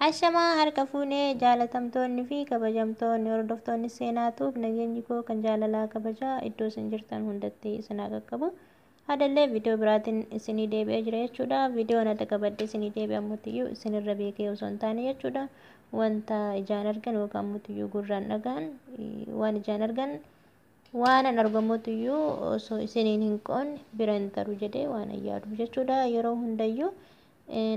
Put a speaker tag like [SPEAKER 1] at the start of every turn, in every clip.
[SPEAKER 1] Ashamaa harka fuunee jaalatamtoonni fi kabajamtoonni hordoftoonni seenaatuuf nageenyi koo kan jaalalaa kabajaa iddoo isin jirtan hundatti isin haa qaqqabu. Adallee viidiyoo biraatiin isinii deebi'ee jira jechuudha. Viidiyoon adda qabadde isinii deebi'e ammotiyyuu isinirra beekee osoo hin taane jechuudha. Wanta ijaan argan yookaan ammotiyyuu gurraan dhagaan waan ijaan argan waan an argamuutiyyuu osoo isiniin hin qoonne bira hin taru jedhee waan yaaduuf jechuudha. Yeroo hundayyuu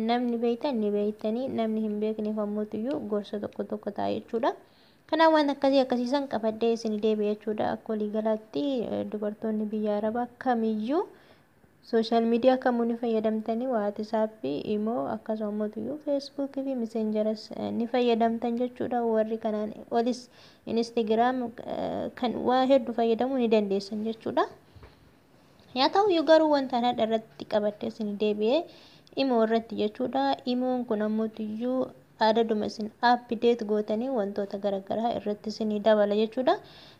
[SPEAKER 1] namni beektan ni beektanii, namni hin beekneef ammotiyyuu gorsa tokko tokko ta'a jechuudha. Kanaaf waan akkasii akkasiisan qabadhee isinii deebi'e jechuudha. Akka waliigalaatti dubartoonni biyya Arabaa kamiyyuu social media kamuu ni fayyadamtanii, WhatsAppii, Imo, akkasuma ammotiyyuu Facebookii fi Messengeras ni fayyadamtan jechuudha. Warri kanaan olis Instagram kan waa hedduu fayyadamuu ni dandeessan jechuudha. Yaa ta'u garuu wanta ana irratti qabadhee isinii deebi'ee Imo irratti jechuudha. Imoon kun ammotiyyuu adaduma isin update gootanii wantoota garaagaraa irratti isinii dabala jechuudha.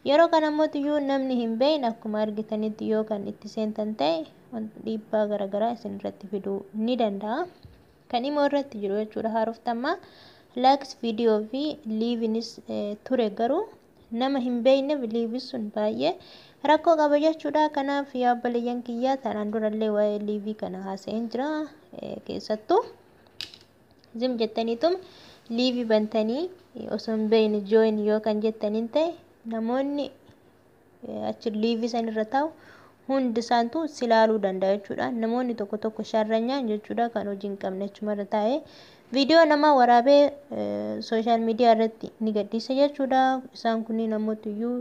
[SPEAKER 1] Yeroo kana ammotiyyuu namni hin beekne akkuma argitanitti yoo kan itti seentan ta'e dhiibbaa garaagaraa isin irratti fiduu ni danda'a. Kan Imo irratti jiru jechuudha haaroftammaa likes viidiyoo fi liveinis ture, garuu nama hin beekneef live sun baay'ee rakkoo qaba jechuudha. Kanaaf yaa obboleeyyan kiyyaa, tanaan durallee waa'ee live kana haasa'een jira. Keessattuu zim jettaniitum live bantanii osoo hin beekne join yoo kan jettaniin ta'e, namoonni achi live san irra taa'u hundi isaantu si ilaaluu danda'a jechuudha. Namoonni tokko tokko sharranyaan jechuudha, kan hojii hin qabne achumarra taa'ee viidiyoo namaa waraabee social media irratti ni gadhiisa jechuudha. Isaan kunniin namoota iyyuu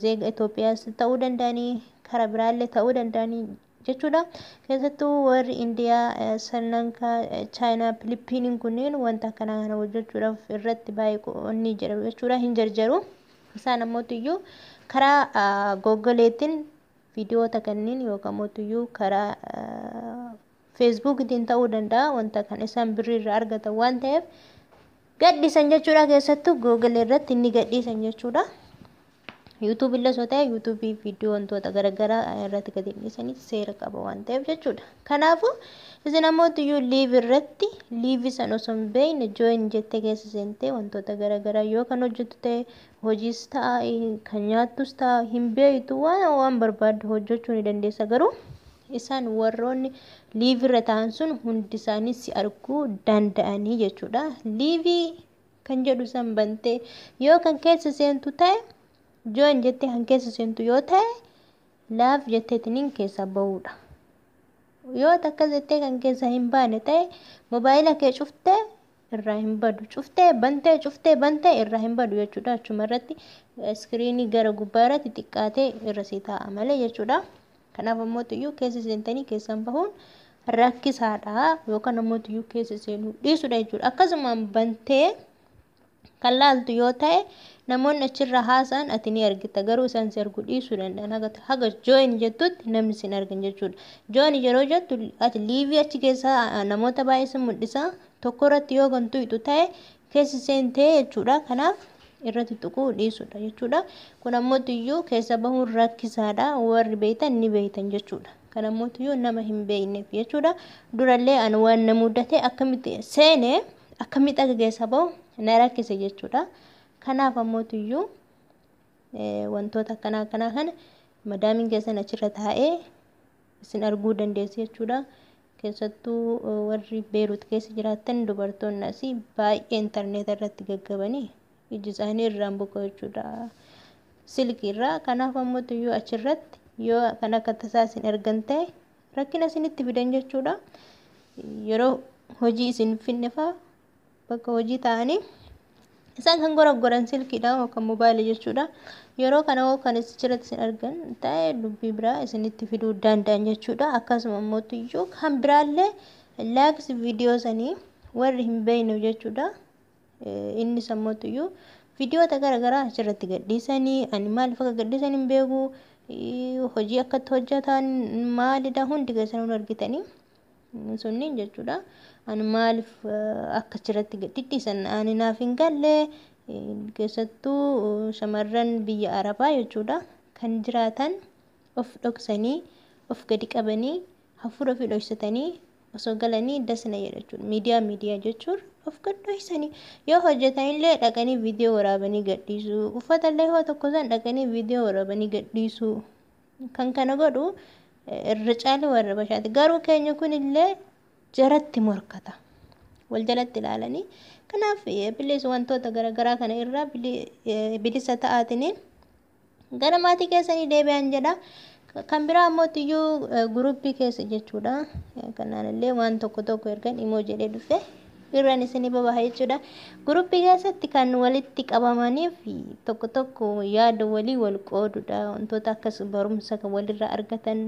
[SPEAKER 1] zeega Itoophiyaas ta'uu danda'anii, karaa biraallee ta'uu danda'anii jechuudha. Keessattuu warri Indiyaa, Sri Lankaa, Chaayinaa, Filipiiniin kunneen wanta akkanaa kana hojjechuudhaaf irratti baay'ee ni jedhamu jechuudha. Hin jarjaru. Isaan ammootiyyuu karaa Googleetiin viidiyoota kanneen yookaan ammootiyyuu karaa Facebookiitiin ta'uu danda'a, wanta kan isaan birrii irraa argatan waan ta'eef gadhiisan jechuudha. Keessattuu Google irratti inni gadhiisan jechuudha. YouTube illee osoo ta'e, YouTubeii viidiyoo wantoota garaagaraa irratti gadi dhiisanii seera qaba waan ta'eef jechuudha. Kanaafuu isin ammootiyyuu live irratti live san osoo hin beekne join jettee keessa seentee wantoota garaagaraa yoo kan hojjetu ta'e, hojiis ta'a, kan nyaattus ta'a, hin beektu, waan barbaaddu hojjechuu ni dandeessa, garuu isaan warroonni live irra ta'an sun hundi isaanii si arguu danda'anii jechuudha. Live kan jedhu san bantee yoo kan keessa seentu ta'e, join jettee kan keessa seentu yoo ta'e, leave jetteetiniin keessa bahuudha. Yoo takka jettee kan keessa hin baane ta'e, mobaayila kee cuftee irraa hin badu. Cuftee bantee, cuftee bantee irraa hin badu jechuudha. Achuma irratti screenii gara gubbaa irratti xiqqaatee irra si taa'a malee jechuudha. Kanaaf ammootiyyuu keessa seentanii keessan bahuun rakkisaadha yookaan ammootiyyuu keessa seenuu dhiisudha jechuudha. Akkasumaan bantee kan laaltu yoo ta'e, namoonni achirra haasa'an ati ni argita, garuu isaan si arguu dhiisuu danda'an. Haga join jettutti namni sin argan jechuudha. Join yeroo jettu ati live achi keessa namoota baay'ee sin mul'isa. Tokko irratti yoo kan tuqxu ta'e keessa seentee jechuudha. Kanaaf irratti tuquu dhiisudha jechuudha. Kun ammootiyyuu keessa bahuun rakkisaadha. Warri beektan ni beektan jechuudha. Kan ammootiyyuu nama hin beekneef jechuudha. Durallee ani waan na mudate, akkamitti seenee akkamitti akka keessa bahu na rakkise jechuudha. Kanaaf ammootiyyuu wantoota akkanaa akkanaa kana madaamiin keessan achirra taa'ee isin arguu dandeessi jechuudha. Keessattuu warri Beerut keessa jiraatan, dubartoonni asii baay'ee intarneeta irratti gaggabanii iji isaanii irraan buqqa'u jechuudha. Silkii irraa. Kanaaf ammootiyyuu achirratti yoo kan akka tasaa isin argan ta'e rakkina isinitti fidan jechuudha. Yeroo hojii isin finne fa'aa bakka hojii ta'anii isaan kan goroggoran silkiidha yookaan mobaayilii jechuudha. Yeroo kana hoo kan achirratti isin argan ta'e dubbii biraa isinitti fiduu danda'an jechuudha. Akkasuma ammootiyyuu kan biraallee likes viidiyoo sanii warri hin beekne jechuudha. Innis ammootiyyuu viidiyoota garaagaraa achirratti gadhiisanii, ani maaliif akka gadhiisan hin beeku, hojii akkatti hojjetan maalidha, hundi keessanuu argitanii sunniin jechuudha. Ani maaliif akka achirratti gadhiisan ani naaf hin galle. Keessattuu shamarran biyya Arabaa jechuudha kan jiraatan of dhoksanii, of gadi qabanii, hafuura ofii dhoksatanii osoo galanii dasna jedha jechuudha. Miidiyaa jechuun Of gadhoysanii yoo hojjetanillee dhaqanii viidiyoo waraabanii gadhiisuu, uffatallee hoo tokko san dhaqanii viidiyoo waraabanii gadhiisuu. Kan kana godhu irra caalu warra Habashaati. Garuu keenya kunillee jaratti morkata. Wal jalatti ilaalanii. Kanaaf bilis wantoota garaagaraa kana irraa bilisa ta'aatiniin gara maatii keessanii deebi'an jedha. Kan biraa ammoo iyyuu guruppii keessa jechuudha. Kanaan illee waan tokko tokko ergan imoo jedhee dhufe irraan isinii babaha jechuudha. Guruppii keessatti kan walitti qabamaniif tokko tokko yaada walii wal qoodudha. Wantoota akkas barumsa kan walirraa argatan,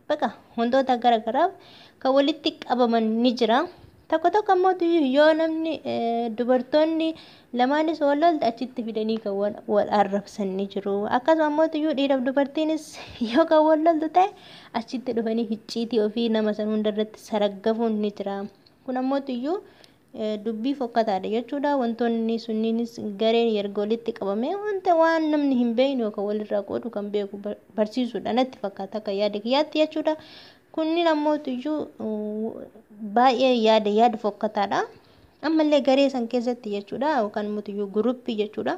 [SPEAKER 1] baqa wantoota garaagaraaf kan walitti qabaman ni jira. Tokko tokko ammoo yoo namni dubartoonni lamaanis wal lolte achitti fidanii kan wal arrabsan ni jiru. Akkasuma ammoo dhiiraaf dubartiinis yoo kan wal loltu ta'e achitti dhufanii icciitii ofii nama san hundarratti saraggafuun ni jira. Kun ammoo dubbii fokkataadha jechuudha. Wantoonni sunniinis gareen erga walitti qabamee wanta waan namni hin beekne yookaan walirraa qoodu kan beeku barsiisuudha natti fakkaata akka yaada kiyyaatti jechuudha. Kunniin ammoo baay'ee yaada yaada fokkataadha. Ammallee garee san keessatti jechuudha, yookaan immoo guruppii jechuudha.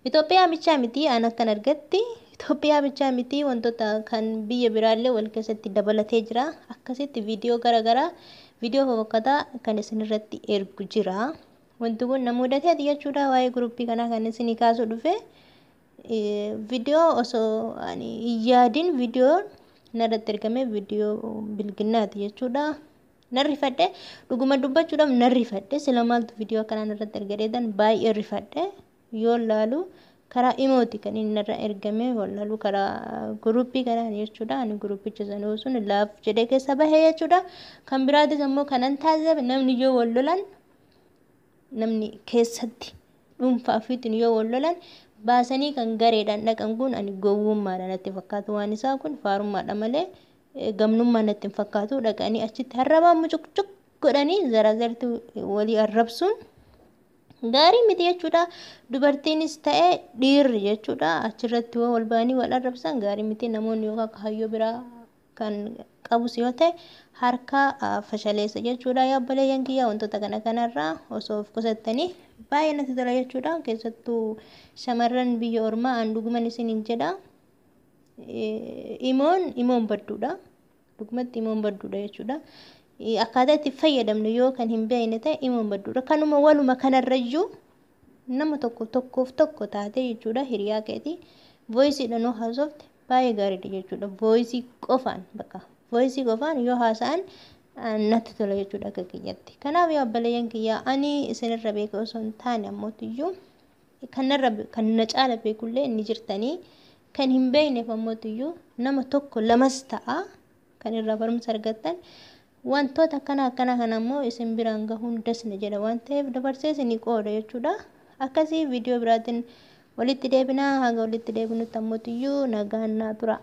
[SPEAKER 1] Itoophiyaa bichaa miti, an akkan argatti Itoophiyaa bichaa miti, wantoota kan biyya biraallee wal keessatti dabalatee jira. Akkasitti viidiyoo garaagaraa, viidiyoo fofokkataa kan isinirratti ergu jira. Wanti kun na mudateeti jechuudha. Waa'ee guruppii kanaa kan isinii kaasuu dhufe, viidiyoo osoo ani hin yaadin viidiyoo narratti ergame, viidiyoo bilginnaati jechuudha. Nan rifadhe, dhuguma dubbachuudhaaf nan rifadhe. Sila maaltu viidiyoo akkanaa narratti ergadheetan baay'ee rifadhe. Yoo laalu karaa imooti kan inni narra ergame, wallaalu karaa guruppii kanaan jechuudha. Ani guruppicha sanuu sun laaf jedhee keessa bahee jechuudha. Kan biraatis ammoo kanan taasiseef, namni yoo wal lolan, namni keessatti dhuunfaa ofiitiin yoo wal lolan baasanii kan gareedhaan dhaqan kun ani gowwummaadha natti fakkaatu. Waan isaa kun faarummaadha malee gamnummaa natti hin fakkaatu. Dhaqanii achitti arrabaa mucuqcuq godhanii zarazarti walii arrabsuun gaarii miti jechuudha. Dubartiinis ta'e dhiirri jechuudha, achirratti yoo wal ba'anii wal arrabsan gaarii miti. Namoonni yookaan kaayyoo biraa kan qabus yoo ta'e harka fashaleessa jechuudha. Yaa obboleeyyan kiyyaa, wantoota kana kanarraa osoo of qusattanii baay'ee natti tola jechuudha. Keessattuu shamarran biyya ormaa, an dhuguman isiniin jedha. Imoon badduudha. Dhugumatti imoon badduudha jechuudha. Akkaataa itti fayyadamnu yoo kan hin beekne ta'e imoon badduudha. Kanuma waluma kanarrayyuu nama tokko tokkoof tokko taate jechuudha, hiriyaa keetii voiceiidhaan yoo haasofte baay'ee gaariidha jechuudha. Voiceii qofaan, bakka voiceii qofaan yoo haasa'an natti tola jechuudha akka kiyyatti. Kanaaf yaa obboleeyyan kiyyaa, ani isinirra beeka osoo hin taane ammootiyyuu kanarra kan na caala beekullee ni jirtanii, kan hin beekneef ammootiyyuu nama tokko lamas ta'a kan irraa barumsa argattan, wantoota akkana akkana kana ammoo isin biraan gahuun dasna jedha waan ta'eef dabarsee isinii qooda jechuudha. Akkasii viidiyoo biraatiin walitti deebinaa, haga walitti deebinutti ammootiyyuu nagaan naa tura.